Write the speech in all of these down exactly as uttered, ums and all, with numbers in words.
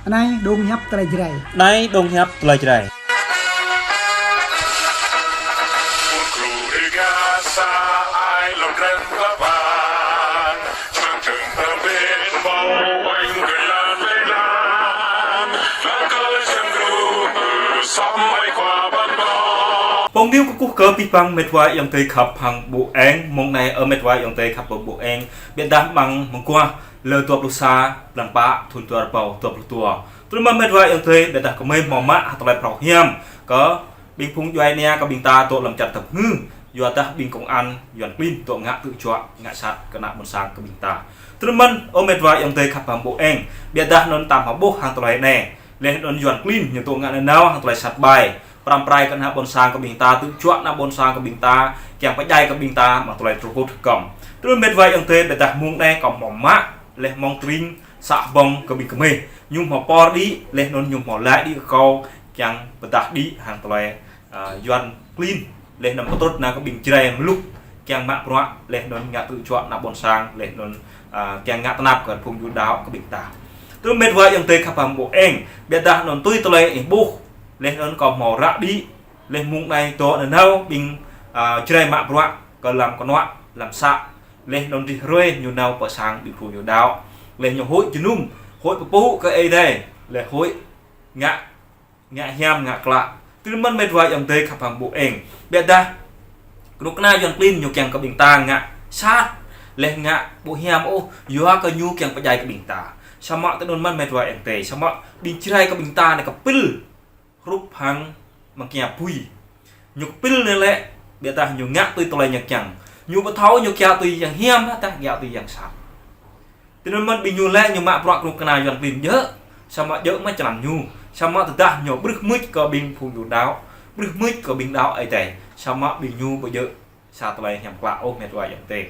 Anai dong hiăp tơlơi Jrai. Anai dong hiăp tơlơi Jrai. Pơng niu kơkuh kơ abih bang met wa ayŏng adơi khăp hăng ƀu eng, mông anai ơ met wa ayŏng adơi khăp hăng ƀu eng, biă dah mơ̆ng mơguah lơ dua pluh sa, blan pă, thun dua rơbâo dua pluh dua. Tui anŭn mơ̆n met wa ayŏng adơi, biă dah kơmơi hmâo mă hơtai tơlơi phrâo hiam kơ ƀing phung djuai ania kơ ƀing ta dŏ lăm čar tơpơngư, yua dah ƀing kông an Yuan klin dŏ ngă tơjuă, ngă sat kơ ană ƀôn sang kơ ƀing ta. Tui anŭn mơ̆n, ơ met wa ayŏng adơi khăp hăng ƀu eng, biă dah anŭn tam hơƀuh hăng tơlơi anai. Laih anŭn Yuan klin ñu dŏ ngă nanao hăng tơlơi sat ƀai, pơrăm pơrai kơ ană ƀôn sang kơ ƀing ta, tơjuă ană ƀôn sang kơ ƀing ta, kiăng pơdjai kơ ƀing ta, mă tơlơi truh kut hơkŏm. Tui anŭn met wa ayŏng adơi, biă dah mông anai kâo hmâo mă, laih mơ̆ng tơring Sa Hbông kơ ƀing kơmơi. Ñu hmâo pơr đĭ, laih anŭn ñu hmâo laĭ đĭ kơ kâo, kiăng pơdah đĭ hăng tơlơi, a, Yuan klin, laih anŭn pơtrut nao kơ ƀing Jrai mluk, kiăng mă bruă, laih anŭn ngă tơjuă ană ƀôn sang, laih anŭn, a, kiăng ngă tơnap kơ phung Yuđa kơ ƀing ta. Tui anŭn met wa ayŏng adơi khăp hăng ƀu eng, biă dah anŭn tui tơlơi ih ƀuh, laih anŭn kâo hmâo ră đĭ, laih mông anai dŏ nanao ƀing, a, Jrai mă bruă kơ lăm kơnuă, lăm să, laih anŭn rĭm hrơi ñu nao pơ sang ƀing phung Yuđa. Laih ñu huĭ jơnum, huĭ pơpŭ kơ Ơi Adai, laih huĭ ngă, ngă hiam, ngă klă. Tui anŭn mơ̆n met wa ayŏng adơi khăp hăng ƀu eng. Biă dah kơnuk kơna Yuan klin ñu kiăng kơ ƀing ta ngă sat, laih ngă ƀu hiam ôh, yua kơ ñu kiăng pơdjai kơ ƀing ta. Samơ̆ tui anŭn mơ̆n met wa ayŏng adơi, samơ̆ ƀing Jrai kơ ƀing ta anai kơpĭl hrup hăng mơkia bui. Ñu kơpĭl anai lĕ, biă dah ñu ngă tui tơlơi ñu kiăng. Ñu ƀu thâo ñu kiaŏ tui yang hiam hă dah kiaŏ tui yang sat. Tui anŭn mơ̆n ƀing ñu lĕ ñu mă bruă kơnuk kơna Yuan klin djơ̆, samơ̆ djơ̆ mă čơlan ñu. Samơ̆ tơdah ñu brưh mưč kơ ƀing phung Yuđa, brưh mưč kơ ƀing đaŏ Ơi Adai, samơ̆ ƀing ñu ƀu djơ̆ sa tơlơi hiam klă ôh met wa ayŏng adơi.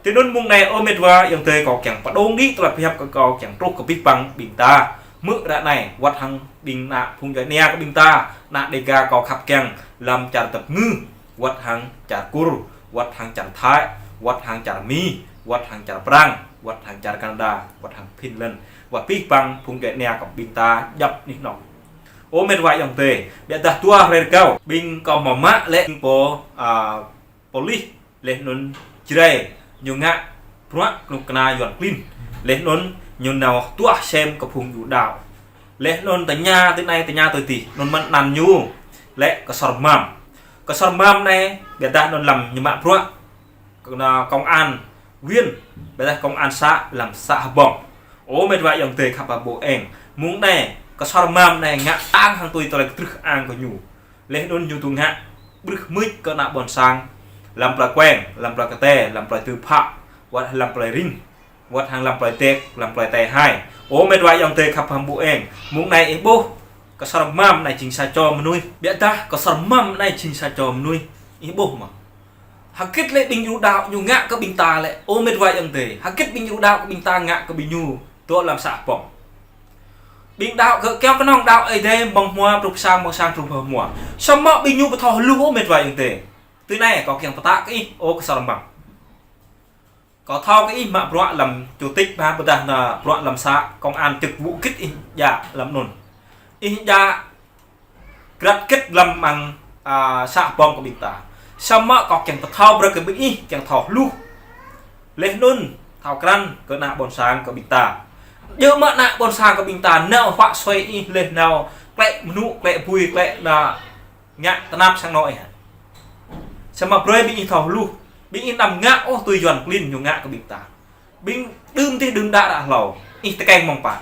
Tui anŭn mông anai ơ met wa ayŏng adơi, kâo kiăng pơdŏng đĭ tơlơi pơhiăp kơ kâo kiăng truh kơ abih bang ƀing ta. Hmư̆ ră anai, wơ̆t hăng ƀing ană phung djuai ania kơ ƀing ta, ană Dêga kâo khăp kiăng lăm čar tơpơngư, wơ̆t hăng čar Kur, wơ̆t hăng čar Thái, wơ̆t hăng čar Mi, wơ̆t hăng čar Prang, wơ̆t hăng čar Kanada, wơ̆t hăng Finland, wơ̆t abih bang phung djuai ania kơ ƀing ta djŏp anih anŏ. Ơ met wa ayŏng adơi, biă dah dua hrơi rơgao, ƀing kâo hmâo mă lĕ ƀing pô, a, pôlis, laih anŭn Jrai, ñu ngă bruă kơnuk kơna Yuan klin. Laih anŭn ñu nao tuah sem kơ phung Yuđa. Laih anŭn tơña tui anai, tơña tui adih, anŭn mơ̆n anăn ñu lĕ Ksor Mam. Ksor Mam anai, biă dah anŭn lăm ñu mă bruă kơ ană công an viên, biă dah công an xã lăm xã Hbông. Ơ met wa ayŏng adơi khăp hăng ƀu eng. Mông anai, Ksor Mam anai ngă tang hăng tui tơlơi kơtrưh ang kơ ñu. Laih anŭn ñu dŏ ngă brưh mưč kơ ană ƀôn sang lăm plơi Kueng, lăm plơi Kơte, lăm plơi Tư Phạ, wơ̆t lăm plơi Ring, wơ̆t hăng lăm plơi Dek, lăm plơi Tây Hai. Ơ met wa ayŏng adơi khăp hăng ƀu eng. Mông anai ih ƀuh, Ksor Mam anai jing sa čô mơnuih. Biă dah Ksor Mam anai jing sa čô mơnuih. Ih ƀuh mơ̆. Hơget lĕ ƀing Yuđa ñu ngă kơ ƀing ta lĕ, ơ met wa ayŏng adơi. Hơget ƀing Yuđa kơ ƀing ta ngă kơ ƀing ñu dŏ lăm xã Hbông. Ƀing đaŏ kơ kiaŏ kơnơ̆ng đaŏ Ơi Adai mơ̆ng hmua truh sang, mơ̆ng sang truh pơ hmua. Samơ̆ ƀing ñu ƀu thâo hluh ôh met wa ayŏng adơi. Tui anai kâo kiăng pơtă kơ ih, ơ Ksor Mam. Kâo thâo kơ ih mă bruă lăm chủ tịch ba ƀôdah nao bruă lăm xã, công an chức vụ hơget ih djă lăm anŭn. Ih djă grăt hơget lăm mơ̆ng, a, xã Hbông kơ ƀing ta. Samơ̆ kâo kiăng pơthâo brơi kơ ƀing ih kiăng thâo hluh. Laih anŭn thâo krăn kơ ană ƀôn sang kơ ƀing ta. Djơ̆ mă ană ƀôn sang kơ ƀing ta nao huă sui ih laih nao klĕ mơnŭ, klĕ bui, klĕ ană ngă tơnap sang anŏ ih. Samơ̆ brơi ƀing ih thâo hluh. Ƀing ih anăm ngă ôh tui Yuan klin ñu ngă kơ ƀing ta. Ƀing đưm dih đưm đă ră hlâo. Ih tơkeng mơ̆ng pă?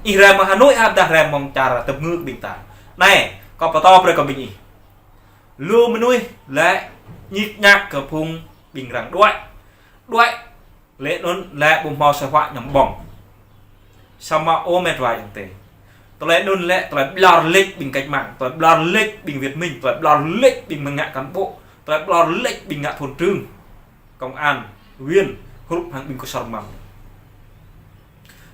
Ih rai mơ̆ng Hà Nội hă dah rai mơ̆ng čar tơpơngư kơ ƀing ta? Anai, kâo pơtô brơi kơ ƀing ih. Lu mơnuih lĕ ñik ñak kơ phung ƀing arăng đuaĭ. Đuaĭ. Laih anŭn lĕ ƀu hmâo sa huă ñăm ƀơ̆ng. Samơ̆ ơ met wa ayŏng adơi. Tơlơi anŭn lĕ, tơlơi ƀlŏr lĕč ƀing cách mạng, tơlơi ƀlŏr lĕč ƀing Việt Minh, tơlơi ƀlŏr lĕč ƀing mơ̆ng ngă cán bộ, tơlơi ƀlŏr lĕč ƀing ngă thôn trưởng, công an, viên, hrup hăng ƀing Ksor Mam.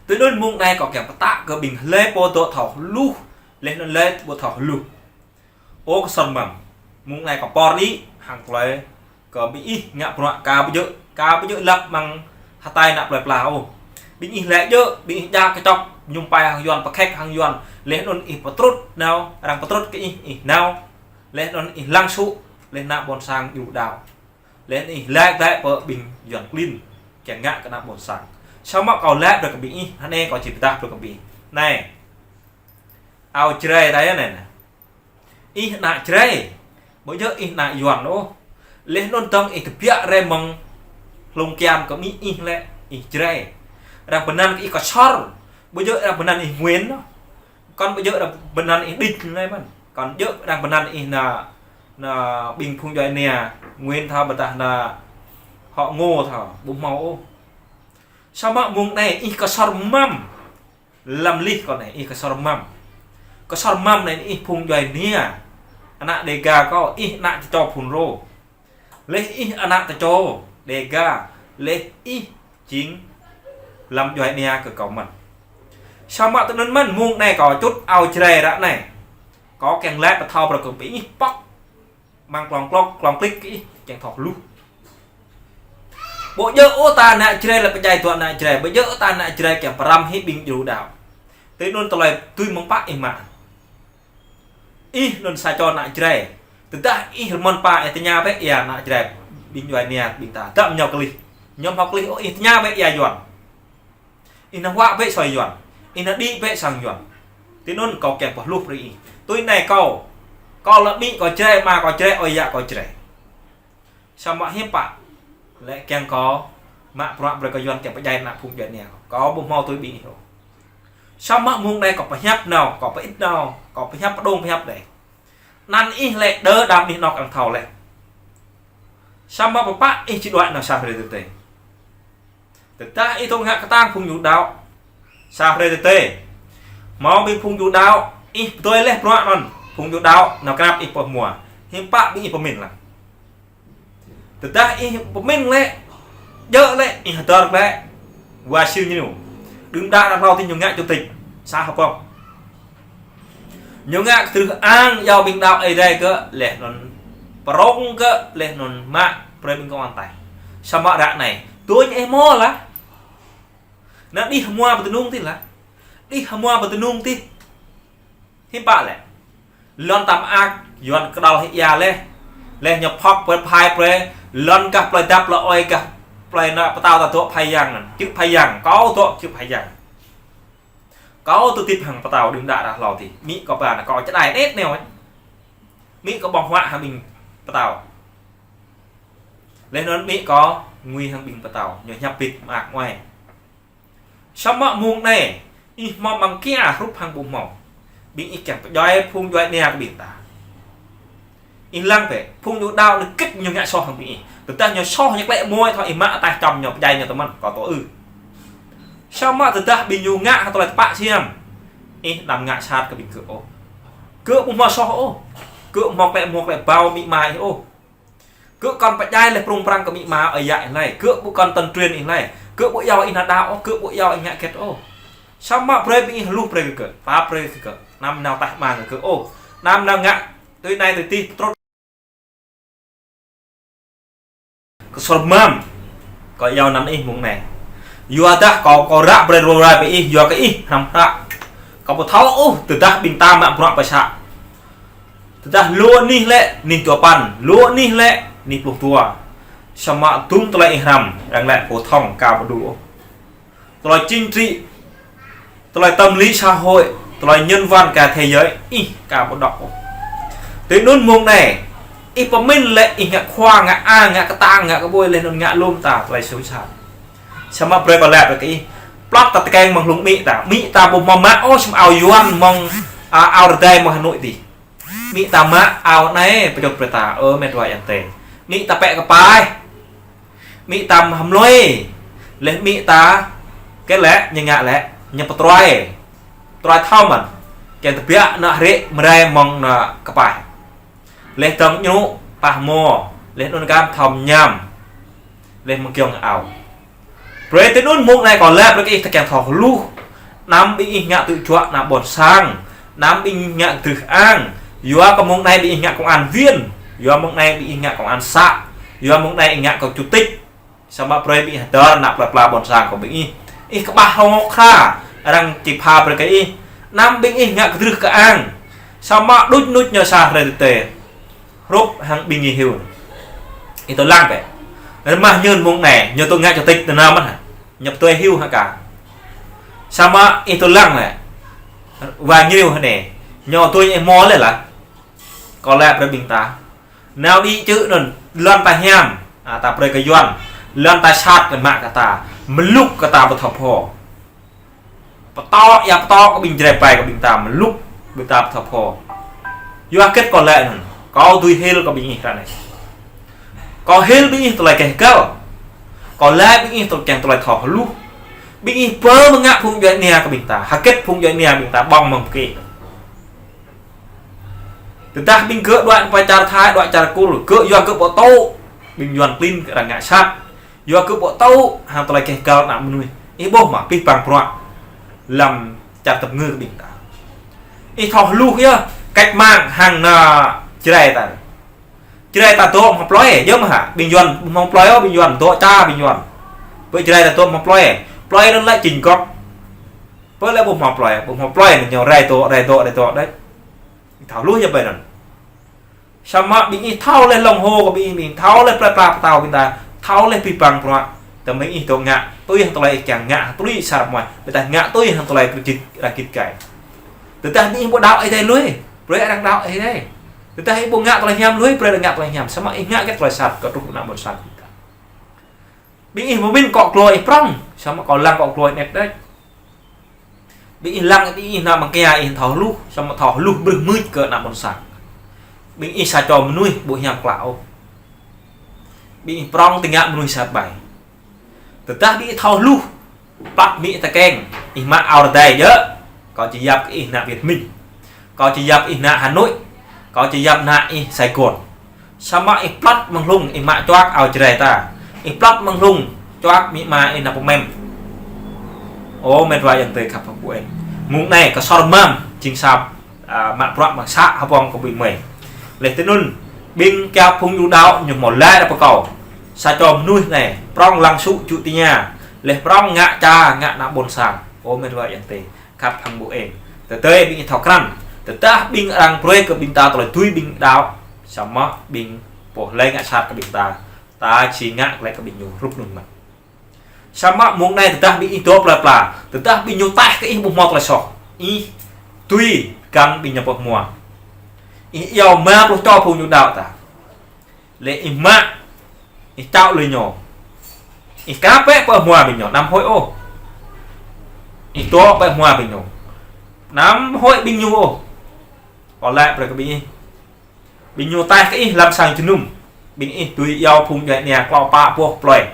Tui anŭn mông anai kâo kiăng pơtă kơ ƀing hlơi pô dŏ thâo hluh, laih anŭn hlơi ƀu thâo hluh. Ơ Ksor Mam, mông anai kâo pơr đĭ hăng tơlơi kơ ƀing ih ngă bruă ka ƀu djơ̆, ka ƀu djơ̆ lăp mơ̆ng hơtai ană plơi pla ôh. Ƀing ih lĕ djơ̆, ƀing ih djă kơčŏk, ñŭm pai hăng Yuan, pơkhek hăng Yuan. Laih anŭn ih pơtrŭt nao, arăng pơtrŭt kơ ih, ih nao. Laih anŭn ih lăng sŭ, laih anŭn ƀôn sang djru đaŏ. Laih anŭn ih laĭ glaĭ pơ ƀing Yuan klin, kiăng ngă kơ ană ƀôn sang. Samơ̆ kâo laĭ brơi kơ ƀing ih, hơnai kâo či pơdah brơi kơ ƀing ih. Anai, ao Jrai ta yơh anai nè. Ih ană Jrai, ƀu djơ̆ ih ană Yuan ôh. Laih anŭn tơdang ih tơbiă rai mơ̆ng hlung kian kơ amĭ ih lĕ, ih Jrai. Arăng pơanăn kơ ih Ksor, ƀu djơ̆ arăng pơanăn ih Nguyễn ôh. Kŏn ƀu djơ̆ arăng pơanăn ih Đinh lĕ mơ̆n. Kŏn djơ̆ arăng pơanăn ih ană, ană ƀing phung djuai ania Nguyễn thâo ƀôdah ană họ Ngô thâo, ƀu hmâo ôh. Samơ̆ mông anai ih Ksor mơ̆n. Lăm lih kâo anai, ih Ksor mơ̆n. Ksor mơ̆n anai ih phung djuai ania. Ană Đêga kâo, ih ană tơčô Fulro. Laih ih ană tơčô Đêga, laih ih jing lăm djuai ania kơ kâo mơ̆n. Samơ̆ tui anŭn mơ̆n mông anai kâo čut ao Jrai ră anai. Kâo kiăng laĭ pơthâo brơi kơ ƀing ih pŏk. Mơ̆ng klŏng klŏk, klŏng klik kơ ih, kiăng thâo hluh. Ƀu djơ̆ ôh ta ană Jrai lĕ pơdjai dua ană Jrai, ƀu djơ̆ ôh ta ană Jrai kiăng pơrăm hĭ ƀing djru đaŏ. Tui anŭn tơlơi tui mơ̆ng pă ih mă. Ih anŭn sa čô ană Jrai. Tơdah ih rơmơn pă ih tơña bĕ ia ană Jrai, ƀing djuai ania ƀing ta. Dăm ñu kơlih. Ñu hmâo kơlih ôh, ih tơña bĕ ia Yuan. Ih nao huă bĕ soi Yuan. Ih nao đĭ bĕ sang Yuan. Tui anŭn kâo kiăng pơhluh brơi ih. Tui anai kâo. Kâo lĕ amĭ kâo Jrai, ama kâo Jrai, ơi yă kâo Jrai. Samơ̆ hiư̆m pă lĕ kiăng kâo mă bruă brơi kơ Yuan kiăng pơdjai ană phung djuai ania. Kâo ƀu hmâo tui ƀing ih ôh. Samơ̆ mông anai kâo pơhiăp nao, kâo pơĭt nao, kâo pơhiăp pơdŏng pơhiăp đei. Anăn ih lĕ đơ đam ih nŏk arăng thâo lĕ. Samơ̆ pơpă ih či đuaĭ nao sa hrơi tơdơi. Tơdah ih tŏng ngă kơtang phung djru đaŏ. Sa hrơi tơdơi. Hmâo ƀing phung djru đaŏ, ih pơdơi laih bruă anŭn. Phung djru đaŏ, nao krăp ih pơ hmua. Hiư̆m pă ƀing ih pơmĭn lăng. Tơdah ih pơmĭn lĕ, djơ̆ lĕ, ih hơdơr lĕ. Wa siu ñu. Đưm đă ră hlâo tih ñu ngă chủ tịch. Sa hơpŏk. Ñu ngă kơtrưh ang iâu ƀing đaŏ Ơi Adai kơ laih anŭn prŏng kơ laih anŭn mă brơi ƀing kông an tai. Samơ̆ ră anai, tui ñu ih hmâo lah. Nao đĭ hmua pơtơnung tih lah. Đĭ hmua pơtơnung tih. Hiư̆m pă lĕ. Lŏn ta mơak, Yuan kơđăl hĭ ia laih. Laih ñu phŏk brơi phai brơi, lŏn gah plơi dăp plơi ơi gah plơi ană pơtao ta dŏ Phai Yang anŭn. Čư̆ Phai Yang, kâo dŏ čư̆ Phai Yang. Kâo tơtip hăng pơtao đưm đă ră hlâo tih. Amĭ kâo ba ană kâo čơđai anet neo. Amĭ kâo ƀơ̆ng huă hăng ƀing pơtao. Laih anŭn amĭ kâo ngui hăng ƀing pơtao. Ñu hiăp bit mơak mơai. Samơ̆ mông anai, ih hmâo mơ̆ng kia hrup hăng ƀu hmâo. Ƀing ih kiăng pơdjai phung djuai ania kơ ƀing ta. Ih lăng bĕ, phung djru đaŏ anŭn kĭt ñu ngă soh hăng ƀing ih. Tơdah ñu soh ñu klĕ môi thâo ih mă ataih čăm ñu pơdjai ñu tơmăn, kâo tŏ ư. Samơ̆ tơdah ƀing ñu ngă hăng tơlơi tơpă siam. Ih anăm ngă sat kơ ƀing gơ̆ ôh. Gơ̆ ƀu hmâo soh ôh. Gơ̆ ƀu hmâo klĕ môi klĕ ƀâo amĭ ama ih ôh. Gơ̆ kŏn pơdjai laih prŏng prăng kơ amĭ ama ơi yă ih lơi. Gơ̆ ƀu kŏn tơ̆n truyền ih lơi. Gơ̆ ƀu iâu ih nao đaŏ ôh, gơ̆ ƀu iâu ih ngă hơget ôh. Samơ̆ brơi ƀing ih hluh brơi kơ gơ̆, pap brơi kơ gơ̆. Anăm nao taih mang kơ gơ̆ ôh. Anăm nao ngă tui anai tui tih pơtrŭt. Ksor mơ̆n. Kâo iâu anăn ih mông anai. Yua dah kâo, kâo ră brơi rô rai ƀing ih, yua kơ ih hrăm hră. Kâo ƀu thâo ôh, tơdah ƀing ta mă bruă pơsă. Tơdah lu anih lĕ, anih dua păn, lu anih lĕ, anih pluh dua. Samơ̆ dŭm tơlơi ih hrăm, arăng lĕ phổ thông ka ƀu đu ôh. Tơlơi chính trị, tơlơi tâm lý xã hội, tơlơi nhân văn cả thế giới, ih ka ƀu đŏk ôh. Tui anŭn mông anai, ih pơmĭn lĕ ih ngă khua, ngă ang, ngă kơtang, ngă kơƀôi laih anŭn ngă lŏm ta, tơlơi sui sat. Samơ̆ brơi kâo laĭ brơi kơ ih, plăk ta tơkeng mơ̆ng hlung amĭ ta, amĭ ta ƀu hmâo mă ôh, sum ao Yuan mơ̆ng, a, ao rơdai mơ̆ng Hà Nội tih. Amĭ ta mă ao anai pơčut brơi ta, ơ met wa ayŏng adơi. Amĭ ta pĕ kơpaih. Amĭ ta hmâo lui. Laih amĭ ta, kơ lĕ, ñu ngă lĕ, ñu pơtruai. Pơtruai thâo mơ̆n. Kiăng tơbiă ană hrĕ mơrai mơ̆ng ană kơpaih. Laih tơ̆ng ñu pah mô. Laih anŭn gam thâo mơñam. Laih mơgiŏng ao. Brơi tui anŭn mông anai kâo laĭ brơi kơ ih ta kiăng thâo hluh. Anăm ƀing ih ngă tŭ juă ană ƀôn sang. Anăm ƀing ih ngă kơtrưh ang. Yua kơ mông anai ƀing ih ngă công an viên. Yua mông anai ƀing ih ngă công an xã. Yua mông anai ih ngă kơ chủ tịch. Samơ̆ brơi ƀing ih hơdơr ană plơi pla ƀôn sang kơ ƀing ih. Ih kơƀah hơngŏk hra. Arăng či pha brơi kơ ih. Anăm ƀing ih ngă kơdrưh kơang. Samơ̆ đuč nuč ñu sa hrơi tơdơi. Hrup hăng ƀing ih hyu. Ih tơlăng bĕ. Rơmah ñŭn mơ̆ng anai, ñu tŭ ngă čơtĭk tơnam mơ̆n hă. Ñu pơtui hyu hă ka. Samơ̆ ih tơlăng lĕ. Wa ñriu hă anai. Ñu tui ih mơ̆ lĕ lah. Kâo laĭ brơi ƀing ta. Nao đĭ čư̆ anŭn, lŏn ta hiam, a, ta brơi kơ Yuan, lŏn ta sat kơ mă kơ ta, mlŭk kơ ta ƀu thâo pho. Pơtô, ia pơtô kơ ƀing Jrai ƀai kơ ƀing ta, mlŭk ƀing ta ƀu thâo pho. Yua hơget kâo laĭ anŭn, kâo dưi hil kơ ƀing ih ră anai. Kâo hil ƀing ih tơlơi keh găl. Kâo laĭ ƀing ih tơlơi kiăng tơlơi thâo hluh. Ƀing ih pơmơngă phung djuai ania kơ ƀing ta, hơget phung djuai ania ƀing ta ƀơ̆ng mơ̆ng pơkĕ. Tơdah ƀing gơ̆ đuaĭ pơ čar Thái, đuaĭ čar Kur, gơ̆ yua gơ̆ ƀu tŭ, ƀing Yuan klin arăng ngă sat. Yua gơ̆ ƀu tŭ, hăng tơlơi keh găl ană mơnuih. Ih ƀuh mă, pih pang bruă. Lăm čar tơpơngư kơ ƀing ta. Ih thâo hluh yơh, cách mạng hăng ană Jrai ta. Jrai ta dŏ hmâo plơi, yơh mơ̆ hă, ƀing Yuan hmâo plơi ôh, ƀing Yuan dŏ ča ƀing Yuan. Ƀơi Jrai ta dŏ hmâo plơi, plơi anŭn lĕ chính gốc. Ƀơi lĕ ƀu hmâo plơi, ƀu hmâo plơi anŭn ñu rai dŏ, rai dŏ, rai dŏ đĕč. Thâo hluh yơh ƀơi anŭn. Samơ̆ ƀing ih thâo lĕ lŏng hô kơ ƀing ih, ƀing ih thâo lĕ plơi pla pơtao ƀing ta, thâo lĕ pih pang bruă. Tơdah ƀing ih dŏ ngă, tui hăng tơlơi ih kiăng ngă, tui sar mơ̆, ƀing ta ngă tui hăng tơlơi kơjĭt, rakit kai. Tơdah ƀing ih ƀu đaŏ Ơi Adai lui, brơi arăng đaŏ Ơi Adai. Tơdah ih ƀu ngă tơlơi hiam lui, brơi arăng ngă tơlơi hiam. Samơ̆ ih ngă hơget tơlơi sat, kơ truh ană ƀôn sang ƀing ta. Ƀing ih pơmĭn akŏ glô ih prŏng, samơ̆ kâo lăng akŏ glô ih anet đĕč. Ƀing ih lăng ƀing ih ană mơ̆ng kia ih thâo hluh, samơ̆ thâo hluh brưh mưč kơ ană ƀôn sang. Ƀing ih sa čô mơnuih ƀu hiam klă ôh. Ƀing ih prŏng tơngia mơnuih sat ƀai. Tơdah ƀing ih thâo hluh, păt mĭ tơkeng, ih mă ao rơdai djơ̆, kâo či yap kơ ih ană Việt Minh. Kâo či yap ih ană Hà Nội, kâo či yap ană ih Sài Gòn. Samơ̆ ih plăt mơ̆ng hlung, ih mă čuăk ao Jrai ta. Ih plăt mơ̆ng hlung, čuăk amĭ ama ih ană pơmĕm. Ơ met wa ayŏng adơi khăp hăng ƀu eng. Mơ̆ng anai kơ sor mam, jing sap, a, mă bruă mơ̆ng să hơbong kơ ƀing mơi. Laih tui anŭn, ƀing kiăo phung yu đaŏ ñu hmâo laĭ ră pơ kâo. Sa čô mơnuih anai, prŏng lăng sŭ čŭ tơña. Laih prŏng ngă ča, ngă ană ƀôn sang. Ơ met wa ayŏng adơi. Khăp hăng ƀu eng. Tơdơi ƀing ih thâo krăn. Tơdah ƀing arăng brơi kơ ƀing ta tơlơi dưi ƀing đaŏ. Samơ̆ ƀing pô hlơi ngă sat kơ ƀing ta. Ta či ngă glaĭ kơ ƀing ñu hrup anŭn mơ̆n. Samơ̆ mơ̆ng anai tơdah ƀing ih dŏ plơi pla. Tơdah ƀing ñu taih kơ ih ƀu hmâo tơlơi soh. Ih dưi găn ƀing ñu pơhmua. Ih iâu rơma pluh čô phung ñu đaŏ ta. Laih ih mă, ih čao lui ñu. Ih kăp bĕ pơhmua ƀing ñu, anăm huĭ ôh. Ih dŏ pơhmua ƀing ñu. Anăm huĭ ƀing ñu ôh. Kâo laĭ brơi kơ ƀing ih. Ƀing ñu taih kơ ih lăm sang jơnum. Ƀing ih tui iâu phung djuai ania klâo pă boh plơi.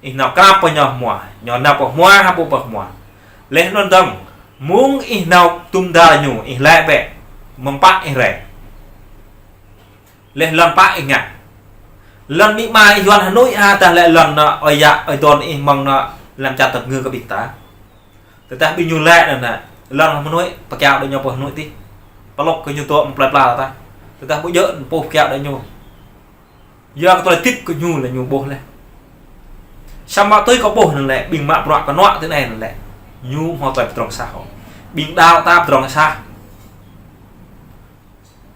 Ih nao krăp pơ ñu hmua. Ñu nao pơhmua hă ƀu pơhmua. Laih anŭn dơ̆ng, mơ̆ng ih nao tum dar ñu, ih laĭ bĕ. Mơ̆ng pă ih rai. Laih lŏn pă ih ngă. Lŏn amĭ ama ih Yuan Hà Nội hă, dah lĕ lŏn ană ơi yă, ơi adon ih mơ̆ng ană lăm čar tơpơngư kơ ƀing ta. Tơdah ƀing ñu laĭ anŭn, lŏn Hà Nội, pơkiaŏ đơi ñu pơ Hà Nội tih. Pơlŏk kơ ñu dŏ mơ̆ng plơi pla ta. Tơdah ƀu djơ̆, pô pơkiaŏ đơi ñu. Yua kơ tơlơi tĭp kơ ñu lĕ ñu ƀuh laih. Samơ̆ tui kâo ƀuh anŭn lĕ, ƀing mă bruă kơnuă tui anai anŭn lĕ. Ñu hmâo tơlơi pơdrŏng sah ôh. Ƀing đaŏ ta pơdrŏng sah.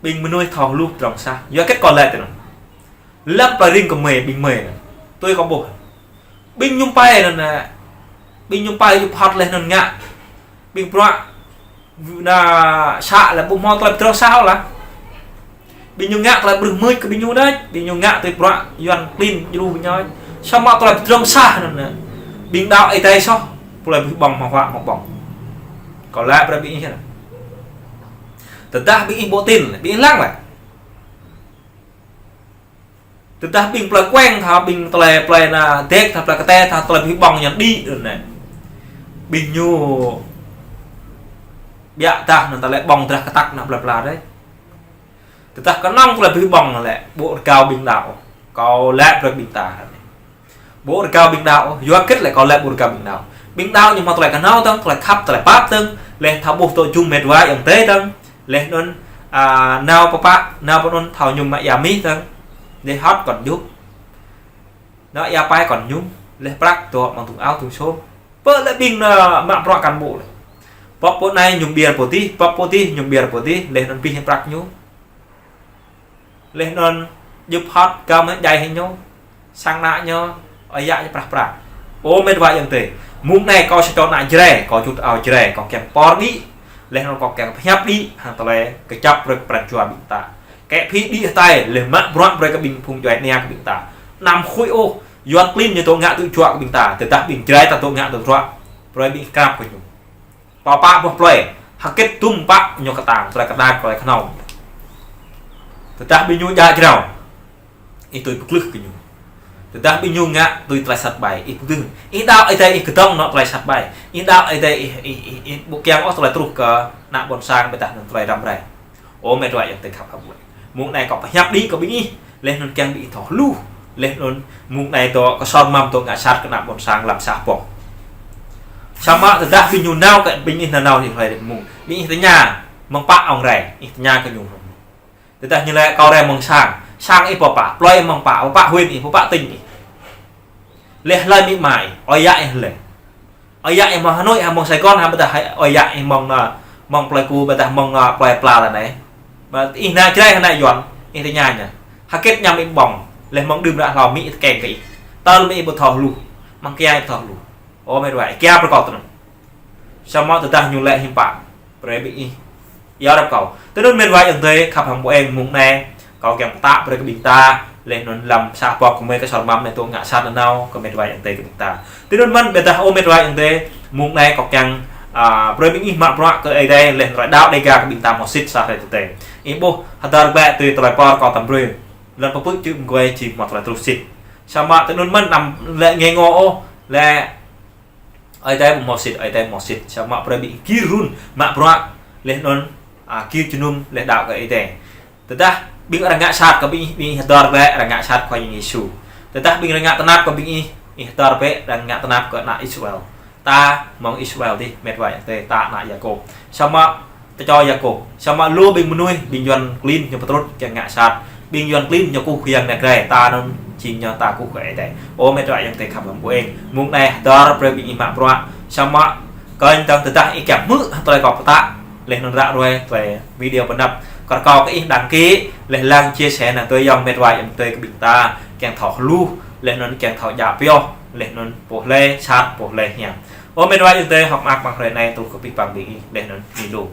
Ƀing mơnuih thâo hluh pơdrŏng sah. Yua hơget kâo laĭ tui anŭn. Lăm plơi Rĭng Kơmơi, ƀing mơi anŭn. Tui kâo ƀuh. Ƀing ñu pai anŭn, ƀing ñu pai yŭp hŏt laih anŭn ngă. Ƀing bruă ană să lĕ ƀu hmâo tơlơi pơdrŏng sah ôh lah. Ƀing ñu ngă tơlơi brưh mưč kơ ƀing ñu đôč. Ƀing ñu ngă tui bruă Yuan klin djru ƀing ñu. Samơ̆ tơlơi pơdrŏng sah anŭn. Ƀing đaŏ Ơi Adai soh. Plơi ƀing ƀơ̆ng hmâo huă hmâo ƀơ̆ng. Kâo laĭ brơi ƀing ih anŭn. Tơdah ƀing ih ƀu tin, ƀing ih lăng lah. Tơdah ƀing plơi Kueng, tha ƀing tơlơi plơi ană Dek, tha plơi Kơte, tha tơlơi ƀing ƀơ̆ng ñu đĭ anŭn. Ƀing ñu biă dah anŭn tơlơi ƀơ̆ng drah kơtăk ană plơi pla đôč. Tơdah kơnơ̆ng tơlơi ƀing ƀơ̆ng lĕ, ƀu rơgao ƀing đaŏ. Kâo laĭ brơi ƀing ta. Ƀu rơgao ƀing đaŏ, yua hơget lĕ kâo laĭ ƀu rơgao ƀing đaŏ. Ƀing đaŏ ñu hmâo tơlơi kơnâo dơ̆ng, tơlơi khăp, tơlơi pap dơ̆ng, laih thâo ƀuh tơlơi jum met wa ayŏng adơi dơ̆ng, laih anŭn, a, nao pơpă, nao pơ anŭn thâo mơñum mă ia mih dơ̆ng, laih hŏt kŏn djŭp. Nao ia pai kŏn mơñum, laih prăk dŏ mơ̆ng tŭng ao tŭng sôm. Pơ lĕ ƀing ană mă bruă kăn ƀu lĕ. Pŏk pô anai ñu ƀiă pô adih, pŏk pô adih ñu ƀiă pô adih, laih anŭn pih prăk ñu. Laih anŭn djŭp hŏt gơmơi djai hĭ ñu, sang ană ñu, ơi yă ñu prah prah. Ơ met wa ayŏng adơi, mông anai kâo sa čô ană Jrai, kâo čut ao Jrai, kâo kiăng pơr đĭ, laih anŭn kâo kiăng pơhiăp đĭ hăng tơlơi kơjăp brơi kơ pran jua ƀing ta. Kĕ phi đĭ hơtai, laih mă bruă brơi kơ ƀing phung djuai ania kơ ƀing ta. Anăm huĭ ôh, Yuan klin ñu dŏ ngă tui juă kơ ƀing ta, tơdah ƀing Jrai ta dŏ ngă tui juă, brơi ƀing krăp kơ ñu. Pơpă boh plơi, hơget dŭm pă ñu kơtang, tơlơi kơtang, tơlơi kơnong. Tơdah ƀing ñu djă jrao, ih tui pơglưh kơ ñu. Tơdah ƀing ñu ngă tui tơlơi sat ƀai, ih pơglưh. Ih đaŏ Ơi Adai ih kơdŏng anŏ tơlơi sat ƀai. Ih đaŏ Ơi Adai ih, ih, ih, ih ƀu kiăng ôh tơlơi truh kơ ană ƀôn sang ƀôdah anŭn tơlơi răm rai. Ơ met wa ayŏng adơi khăp hăng ƀuai. Mông anai kâo pơhiăp đĭ kơ ƀing ih, laih anŭn kiăng ƀing ih thâo hluh, laih anŭn mông anai dŏ kơsor mơ̆n dŏ ngă sat kơ ană ƀôn sang lăm sa boh. Samơ̆ tơdah ƀing ñu nao kơ ƀing ih nanao ih hlơi mông. Ƀing ih tơña, mơ̆ng pă ŏng rai, ih tơña kơ ñu. Tơdah ñu laĭ kâo rai mơ̆ng sang, sang ih pơpă, plơi mơ̆ng pă, pơpă huyện ih, pơpă tỉnh ih. Laih hlơi amĭ ama ih, ơi yă ih laih. Ơi yă ih mơ̆ng Hà Nội, hă mơ̆ng Sài Gòn, hă ƀôdah ơi yă ih mơ̆ng, ơ, mơ̆ng plơi Ku, ƀôdah mơ̆ng, ơ, plơi pla ta anai. Ƀôdah ih ană Jrai, hă ană Yuan, ih tơña ñu. Hơget añăm ih ƀơ̆ng, laih mơ̆ng đưm ră hlâo amĭ ih tơkeng kơ ih. Tơl amĭ ih ƀu thâo hluh, mơ̆ng kia ih ƀu thâo hluh. Ơ met wa, ih kiăng pơkŏ tui anŭn. Samơ̆ tơdah ñu laĭ hiư̆m pă, brơi ƀing ih iâu răp kâo. Tui anŭn met wa ayŏng adơi khăp hăng ƀuai, mông anai kâo kiăng pơtă brơi kơ ƀing ta, laih anŭn lăm sa boh gơmơi kơsor mơ̆n anai dŏ ngă sat nanao kơ met wa ayŏng adơi kơ ƀing ta. Tui anŭn mơ̆n ƀôdah ơ met wa ayŏng adơi, mông anai kâo kiăng, a, brơi ƀing ih mă bruă kơ Ơi Adai, laih anŭn ră đaŏ Dêga kơ ƀing ta mơ̆ sĭt sa hrơi tơdơi. Ih ƀuh hơdơr glaĭ tui tơlơi pơr kâo tăm brơi. Lŏn pơpư̆ čư̆ mơguai či mă tơlơi truh sĭt. Samơ̆ tui anŭn mơ̆n anăm laĭ ngê ngô ôh, laĭ Ơi Adai ƀu mơ̆ sĭt, Ơi Adai mơ̆ sĭt. Samơ̆ brơi ƀing ih gir run mă bruă, laih anŭn, a, gir jơnum laih đaŏ kơ Ơi Adai. Tơdah ƀing arăng ngă sat kơ ƀing ih, ƀing ih hơdơr glaĭ arăng ngă sat Khua Yang Yêsu. Tơdah ƀing arăng ngă tơnap kơ ƀing ih, ih hơdơr bĕ arăng ngă tơnap kơ ană Israel. Ta mơ̆ng Israel dih, met wa ayŏng adơi, ta ană Yakôb. Samơ̆ tơčô Yakôb. Samơ̆ lu ƀing mơnuih, ƀing Yuan klin ñu pơtrŭt kiăng ngă sat. Ƀing Yuan klin ñu kơkuh kơ yang nao rai, ta anŭn jing ñu ta kơkuh kơ Ơi Adai. Ơ met wa ayŏng adơi khăp hăng ƀuai. Mông anai hơdơr brơi ƀing ih mă bruă. Samơ̆ kơnh tơdah ih kiăng hmư̆ tơlơi kâo pơtă, laih anŭn ră ruai tơlơi video pơanăp, kâo rơkâo kơ ih đăng ký, laih lăng chia sẻ nao tui ayŏng met wa ayŏng adơi kơ ƀing ta kiăng thâo hluh, laih anŭn kiăng thâo djă pioh, laih anŭn pô hlơi sat, pô hlơi hiam. Ơ met wa ayŏng adơi, hơ̆k mơak mơ̆ng hrơi anai truh kơ pih păng ƀing ih, laih anŭn mĭ lu.